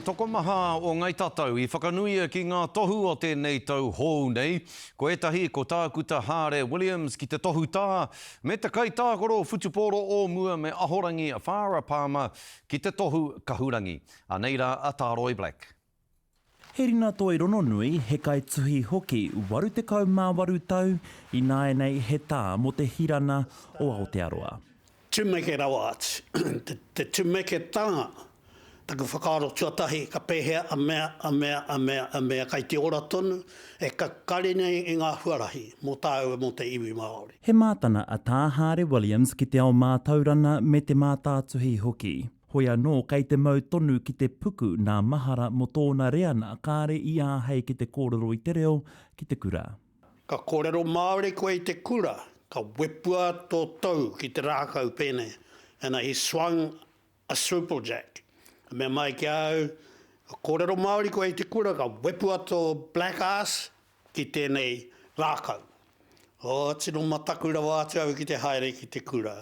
Tokomaha o Ngai Tatau i whakanuia ki ngā tohu o tēnei tau hou nei. Ko ētahi ko Tākuta Hāre Williams ki te tohu tā, me te kaitākaro whutupōro o mua me Ahorangi Farah Palmer ki te tohu kahurangi. Anei rā a Tāroi Black. He ringatoi rononui, he kaituhi hoki, 88 tau, ināianei he tā mō te hirana o Aotearoa. Tumeke rawa atu. Te tumeketanga, taku whakaaro tuatahi, ka pēhea a mea, a mea, a mea, a mea, kai te ora tonu, e kakari nei i ngā huarahi mō tāua mō te iwi Māori. He mātana a Tā Hāre Williams ki te ao mātaurana me te mātātuhi hoki. Hoi anō, kei te mau tonu ki te puku nā mahara mō tōna reana kāre i āhei ki te kōrero i te reo ki te kura. Ka kōrero Māori koe i te kura, ka wepua tō tou ki te rākau pēnei, and he swung a swivel-jack. Ka mea mai ki a au, ka kōrero Māori koe i te kura, ka wepua tō black ass ki tēnei rākau. Oh, tino mataku rawa atu au ki te haere ki te kura.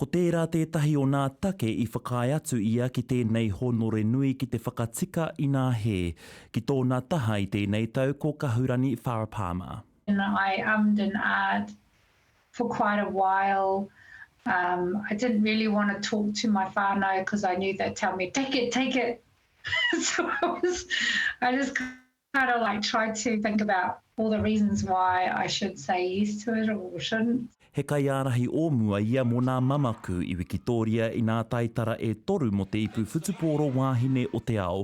Ko tērā tētahi o nā take i whakaae atu ia ki tēnei hōnore nui ki te whakatika i nā hē. Ki tōna taha i tēnei tau ko Kahurani Farah-Palmer. And I ummed and ahed for quite a while. Um, I didn't really want to talk to my whānau because I knew they'd tell me, take it, take it. so I was, I just kind of like tried to think about all the reasons why I should say yes to it or shouldn't. He kaiārahi o mua ia mō nā mamaku i Wikitōria i nā taitara e toru mō te ipu whutupōro wāhine o te ao.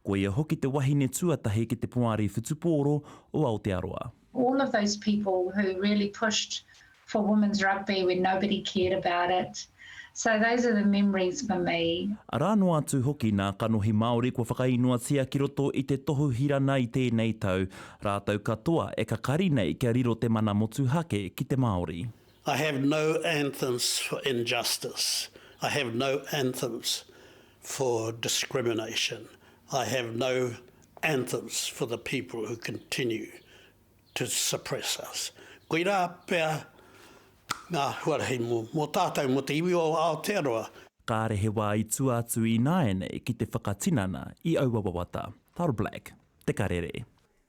Ko ia hoki te wahine tuatahi ki te poari whutupōro o Aotearoa. All of those people who really pushed for women's rugby when nobody cared about it. So those are the memories for me. Arā noa atu hoki nā kanohi Māori kua whakainoatia ki roto i te tohu hirana i tēnei tau, rātou katoa e kakari nei kia riro te mana motuhake ki te Māori. I have no anthems for injustice, I have no anthems for discrimination, I have no anthems for the people who continue to suppress us. Koirā pea ngā huarahi mō tātou, mō te iwi o Aotearoa. Kāre he wā i tua atu ināianei ki te whakatinana i aua wawata. Tara Black, Te Karere.